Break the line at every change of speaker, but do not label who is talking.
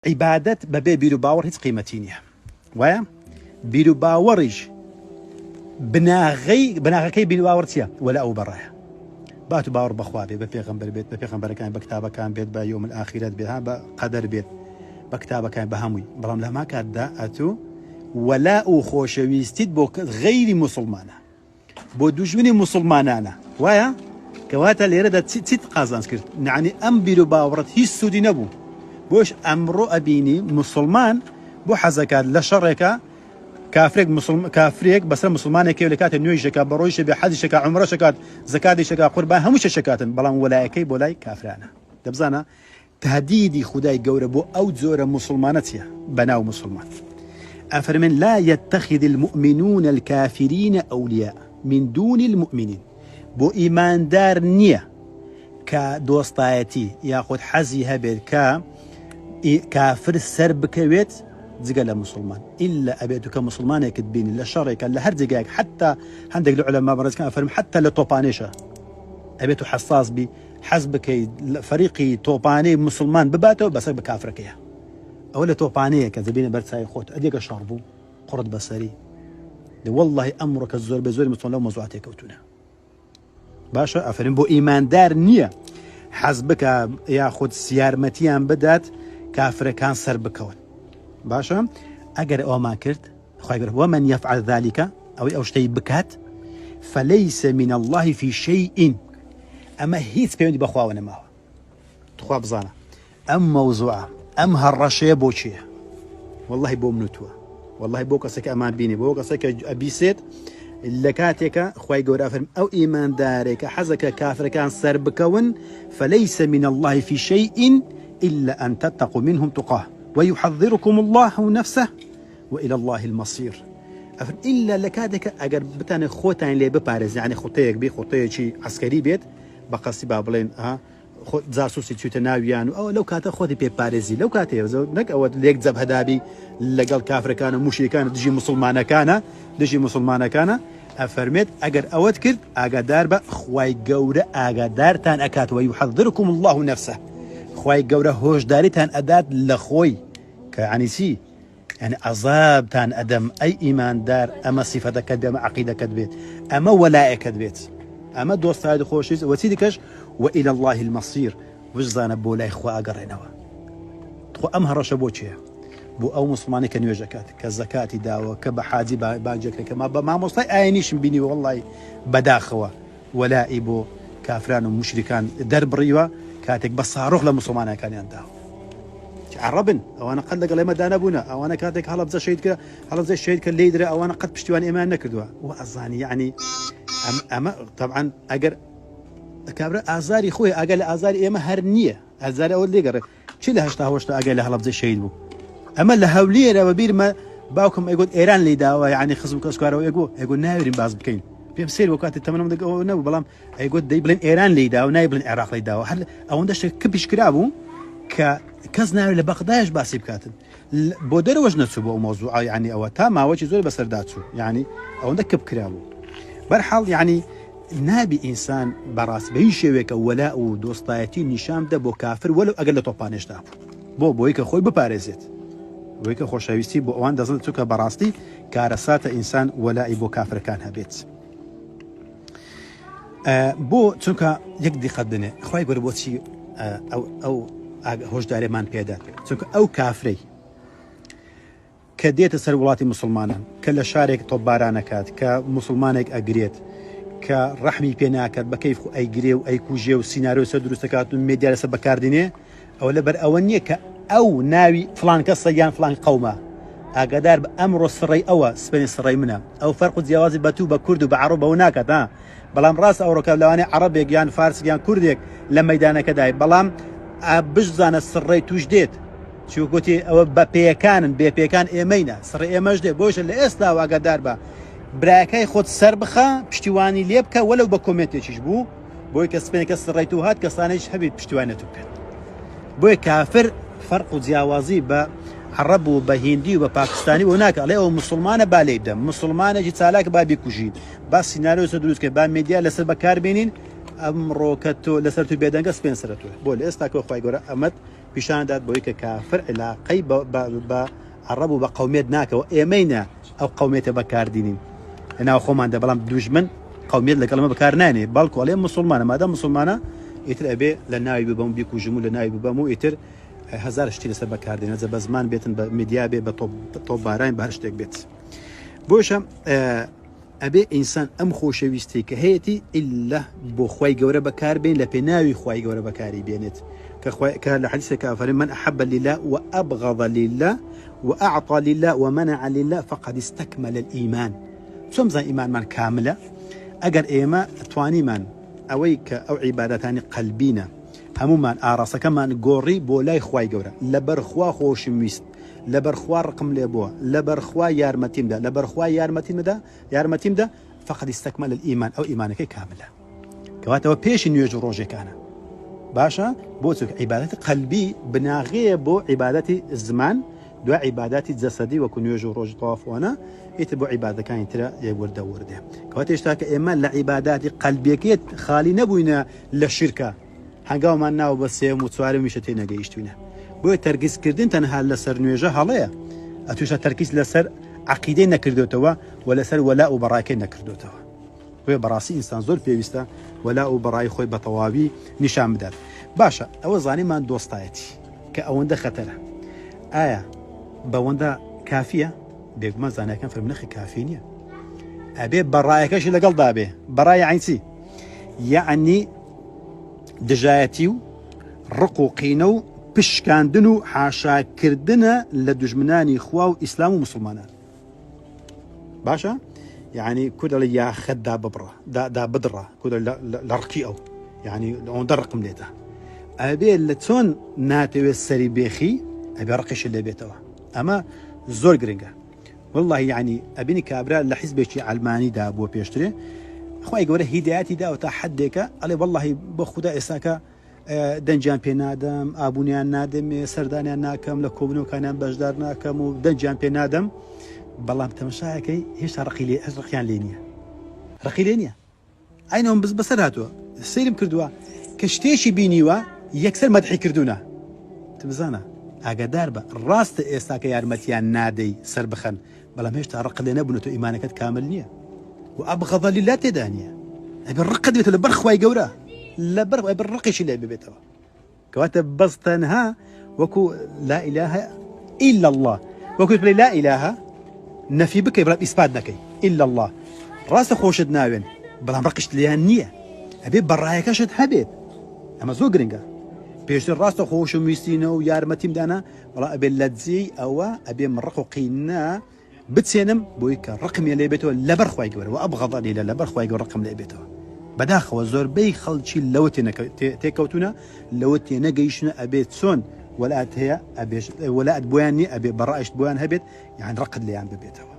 عیبادەت بەبێ بیروباوەڕ هیچ قیمەتی نییە وایە؟ بیروباوەڕیش بناغەی بناغەکەی بیروباوەڕ چییە؟ وەلا ئەو بەڕایە بات و باوەڕ بەخوا بێت بە پێغەمبەر بێت بە پێغەمبەرەکان بە کتابەکان بێت بە یوم الاخرەت بێت ها بە قەدەر بێت بە کتابەکان بە هەمووی بەڵام لە هەمان کاتدا ئەتوو وەلا و خۆشەویستیت بۆ غەیری موسڵمانە بۆ دوژمنی موسڵمانانە وایە؟ کەواتە لێرەدا چیت قازانج کرد؟ یەعنی ئەم بیر و باوەڕت هیچ سوودی نەبوو. بۆش ئەمڕۆ ئەبینی موسڵمان بۆ حەزەکات لە شەڕێکا کافرێک مسلم کافرێک بەسەر مسلمانێک لە کاتێ نوێژەکە بە ڕۆیشە بێ حەجیشەکە عومرەشەکات زەکاتیشەکە قوربان هەموو شەشەکاتن بەڵام وەلایەکەی بۆ لای کافرانە دەبزانە تهدیدی خودای گەورە بۆ ئەو جۆرە موسڵمانە چیە بەناو موسڵمان ئەفەرمێن لا یتخذ المؤمنون الكافرین اولیاء من دون المؤمنین بۆ ئیماندار نییە کە دۆستایەتی یاخود حەزی هەبێت کە کافر سەر بکەوێت جگە لە مسلمان ئللا ئەبێت کە مسلمانێکت بینی لە شەڕێکە لە هەر جێگایەک حتا هەندێک لە علەما بەڕێزکان فەرم حتا لە تۆپانێشە ئەبێت و حساس بی حەز بکەیت فەریقی تۆپانەی موسڵمان بباتەوە بەسەر بە کافرەکەیە ئەوە لە تۆپانەیە کە دەبینە بەر چاوی خۆت ئەدێکە شەڕ بوو قڕت بەسەری دە واللهی ئەمڕۆ کە زۆر بە زۆری مسڵمان لەو مەزوعە تێکەوتونە باشە ئەفەرین بۆ ئیماندار نییە حەز بکە یاخود سیارمەتیان بدات کافرەکان سەر بکەون باشە ئەگەر ئەومان کرد خوای گەورە ومن یفعل ذلک ئەوەی ئەو شتەی بکات فلیس من اللە فی شیء ئەمە هیچ پەیوەندی بە خواوە نەماوە تخوا بزانە ئەم مەوزوعە ئەم هەڕەشەیە بۆ چییە واللهی بۆ من و تووە واللهی بۆ کەسێک ئەمان بینێ بۆ کەسێک کە ئەبیسێت لە کاتێکە خی گەورە فەرم ئەو ئیماندارێکە حەزەکە کافرەکان سەر بکەون فليس من الله في شيء إلا أن تتقوا منهم تقاه ويحذركم الله نفسه وإلى اللە المصیر ئەفرم ئیلا لە کاتێکە ئەگەر بتانێ خۆتان لێ بپارێز یعنی خوتەیەک بێ خوتەیەکی عسکەری بێت بە قەستی با بڵێن ئا خۆ جاسوسی چوتە ناویان و ئەوە لەو کاتە خۆتی پێ پارێزی لەو کاتێ نەک ئەوە لێک جەبهەدابی لەگەڵ کافرەکان و موشریکان دژی مسلمانەکانە دژی مسلمانەکانە ئەفەرمێت ئەگەر ئەوەت کرد ئاگادار بە خوای گەورە ئاگادارتان ئەکات ويحذركم الله نفسه خوای گەورە هۆشداریتان ئەدات لە خۆی کە یعنی چی یانی عەزابتان ئەدەم ئەی ئیماندار ئەمە سیفەتەکەت بێ ئەمە عەقیدەکەت بێت ئەمە وەلایەکەت بێت ئەمە دۆستایەتی خۆشەویست وە چی دیکەش وإلى الله المصير وشزانە بۆ لای خوا ئەگەڕێنەوە تخوا ئەم هەڕەشە بۆ چییە بۆ ئەو مسلمانی کە نوێژ ئەکات کە زەکاتی داوە کە بە حاجی بانجێکرێت کە ما بە مامۆستای ئاینیشم بینی وەڵڵای بەداخەوە وەلائی بۆ کافران و موشریکان دەربڕیوە کاتێک بە ساڕۆخ لە موسڵمانەکانیان داوە عەڕەبن ئەوانە قەت لەگەڵ ئێمەدا نەبوونە ئەوانە کاتێک هەڵەبجە شەهید کرا هەڵەبجە شەهید کرد لێی درا ئەوانە قەت پشتیوان ئێمەیان نەکردووە و ئەزانی یعنی ئەم ئەمە طبعا ئەگەر کابرا ئازاری خۆی ئاگا لە ئازاری ئێمە هەر نییە ئازاری ئەوە لێگەڕێ چی لە هەشتا هەشتا ئاگای لە هەڵەبجە شەهید بوو ئەمە لە هەولێرە بە بیرمە باوکم ئەیگوت ئێران لی داوە یعنی خزم کەسکارەوە ئێگۆ ئێگۆ ناوێرین باس بکەین پێم سێر بۆ کاتی تەمەنم دەگەوە نەبوو بەڵام ئەیگوت دەی بڵێن ئێران لی داوە نای بڵێن عێراق لی داوە هەر ئەوەندە شتێک کپیش کرابوو کە کەس ناوێت لە بەغدایش باسی بکاتن بۆ دەرەوەش نەچوو بۆ ئەو مەوزوعە یعنی ئەوە تا ماوەکی زۆر بەسەردا چوو یعنی ئەوەندە کپ کرابوو بەرحاڵ یعنی نابی ئینسان بەڕاست بە هیچ شێوەیەکە وەلا و دۆستایەتی نیشان بدە بۆ کافر وەلو ئەگەر لە تۆپانێشدا بوو بۆ بۆی کە خۆی بپارێزێت بۆی کە خۆشەویستی بۆ ئەوان دەزن چونکە بەڕاستی کارەساتە ئینسان وەلائی بۆ کافرەکان هەبێت بۆ چونکە یەک دیقەت بنێ خی گەورە بۆچی ئەو ئەو هۆشدارێمان پێدا چونکە ئەو کافرەی کە دێتە سەر وڵاتی مسلمانان کە لە شارێک تۆپبارانەکات کە مسلمانێک ئەگرێت کە ڕەحمی پێ ناکات بە کەیف ئەیگرێ و ئەیکوژێ و سیناریۆ سەر دروستەکات و مێدیا لەسەر بەکاردینێ ئەوە لەبەر ئەوە نییە کە ئەو ناوی فلان کەسە یان فلان قەومە ئاگادار بە ئەمڕۆ سڕەی ئەوە سپێنێ سڕەی منە ئەو فەرق و جیاوازی بە تو بە کورد و بە عەڕەب بەوە ناکات ها بەڵام ڕاست ئەوڕۆکە لەوانەیە عەڕەبێک یان فارسێک یان کوردێک لە مەیدانەکەدای بەڵام بشزانە سڕەی توش دێت چی گوتی ئەوە بە پێیەکانن بێ پێکان ئێمەینە سڕی ئێمەش دێ بۆیشە لە ئێستا ئاگادار بە برایەکەی خۆت سەر بخە پشتیوانی لێ بکە وەلو بە کۆمێنتێکیش بوو بۆی کە سپێنێ کە سڕەی تو هات کەسانێکیش هەبیت پشتیوانیت بکەن بۆیە کافر فەرق و جیاوازی بە عەڕەب و بە هیندی و بە پاکستانی بۆ ناکە ئەڵێ ئەو مسلمانە با لێی بدەم مسلمانێکی چالاک با بیکوژین با سیناریۆ لەسەر دروست کەین با مێدیا لەسەر بەکار بێنین ئەمڕۆ کە تۆ لەسەر تو بێدەنگە سپێن سەر تۆ بۆ لە ئێستا کە خوای گەورە ئەمەت پیشان دات بەوەی کە کافر عیلاقەی بە بە بە عەڕەب و بە قەومیەت ناکەوە ئێمەینە ئەو قەومیەتە بەکاردینین لە ناو خۆماندا بەڵام دوژمن قەومیەت لەگەڵ ئەمە بەکار نانێ بەڵکو ئەڵێ مسوڵمانە مادام مسوڵمانە ئیتر ئەبێ لە ناوی ببەم و بیکوژم و لە ناوی ببەم و ئیتر هەزار شتی لەسەر بەکاردێنە جە بە زمان بێتن بە میدیا بێ بە تۆپ تۆپباران بە هەر شتێک بێت بۆیشە ئەبێ ئینسان ئەم خۆشەویستی کە هەیەتی ئللا بۆ خوای گەورە بەکار بێن لە پێناوی خوای گەورە بەکاری بێنێت کە خوای کە لە حەدیثێکا ئەفەرمێ من احب لله وابغض لله واعطى لله ومنع لله فقد استكمل الايمان چۆن بزانین ئیمانمان کاملە ئەگەر ئێمە توانیمان ئەوەی کە ئەو عیبادەتانی قەلبینە هەمومان ئاڕاستەکەمان گۆڕی بۆ لای خوای گەورە لەبەر خوا خۆشم ویست لەبەر خوا ڕقم لێ بووە لەبەر خوا یارمەتیم دا لەبەر خوا یارمەتیم دا یارمەتیم دا فقد استكمل الإيمان ئەو ئیمانەکەی کاملە کەواتەوە پێشی نوێژ و ڕۆژێکانە باشە بۆ چونکە عیبادەتی قەلبی بناغەیە بۆ عیبادەتی زمان دو عیباداتی جەسەدی وەکو نوێژ و ڕۆژ تەوافوانە ئیتر بۆ عیبادەکانی ترە یەک وردە وردێ کەواتە هێشتا کە ئێمە لە عیباداتی قەلبیەکەیت خالی نەبووینە لە شیرکە هەنگاومان ناوە بە سێیەم و چوارەمیشە تێنەگەیشتوینە بۆیە تەرکیز کردن تەنها لەسەر نوێژە هەڵەیە ئەتوشە تەرکیز لەسەر عەقیدەی نەکردوتەوە و لەسەر وەلا و بەڕاکەی نەکردوتەوە بۆیە بەڕاستی ئینسان زۆر پێویستە وەلا و بەڕای خۆی بە تەواوی نیشان بدات باشە ئەوە زانیمان دۆستایەتی کە ئەوەندە خەتەرە ئایا بەوەندە کافیە بێگومان زانایەکان فەرمنەخی کافی نییە ئەبێ بەڕایەکەشی لەگەڵدا بێ بەڕای عینسی یەعنی دژایەتی و ڕق و قینە و پشکاندن و حاشاکردنە لە دوژمنانی خوا و ئیسلام و مسلمانان باشە یعنی کورد دەڵێ یاخەت دا ببڕە دا بدڕە کورد لە ڕقی ئەو یعنی ئەوەندە ڕقم لێتە ئەبێ لە چۆن ناتەوێت سەری بێخی ئەبێ ڕقیشی لێبێتەوە ئەمە زۆر گرنگە واللە یەعنی ئەبینی کابرا لە حیزبێکی عەلمانی دا بووە پێشترێ خوای گەورە هیدایەتی داوە تا حدێکە ئەڵێ واللهی بۆ خودا ئێستاکە دەنگیان پێ نادەم ئابوونیان نادەمێ سەردانیان ناکەم لە کۆبنەوەکانیان بەشدار ناکەم و دەنگیان پێ نادەم بەڵام تەمەشایەکەی هێشتا ڕقی لێ ڕقیان لێ نییە ڕقی لێ نییە عەینەوەم بز بەسەر هاتووە سەیرم کردووە کە شتێکی بینیوە یەکسەر مەدحی کردوونە تە بزانە ئاگادار بە ڕاستە ئێستا کە یارمەتیان نادەی سەر بخەن بەڵام هێشتا ڕق لێ نەبوون تۆ ئیمانەکەت کامل نییە و ئەبغەض لله تێدا نییە ئەبێ ڕقت بێتە لەبەر خوای گەورە لەبەر ئەبێ ڕقێکی لێ ببێتەوە کەواتە بەس تەنها وەکو لا إله إلا الله وەکو بڵێ لا إله نەفی بکەی بەڵام ئیسپات نەکەی إلا الله ڕاستە خۆشت ناوێن بەڵام ڕقشت لێیان نییە ئەبێ بەڕایەکەشت هەبێت ئەمە زۆر گرنگە پێشتر ڕاستە خۆشم ویستینە و یارمەتیم دانا بەڵام ئەبێ لە جێی ئەوە ئەبێ ڕق و قینە بچێنم بۆی کە ڕقم لێ بێتەوە لەبەر خوای گەورە وابغض لله لەبەر خوای گەورە ڕقم لێ بێتەوە بەداخەوە زۆربەی خەڵکی لەوە تێکەوتونە لەوە تێنەگەیشتنە ئەبێت چۆن وەلات هەیە ئەبێ وەلات بۆیان نیە ئەبێ بەڕایشت بۆیان هەبێت یان ڕقت لێیان ببێتەوە.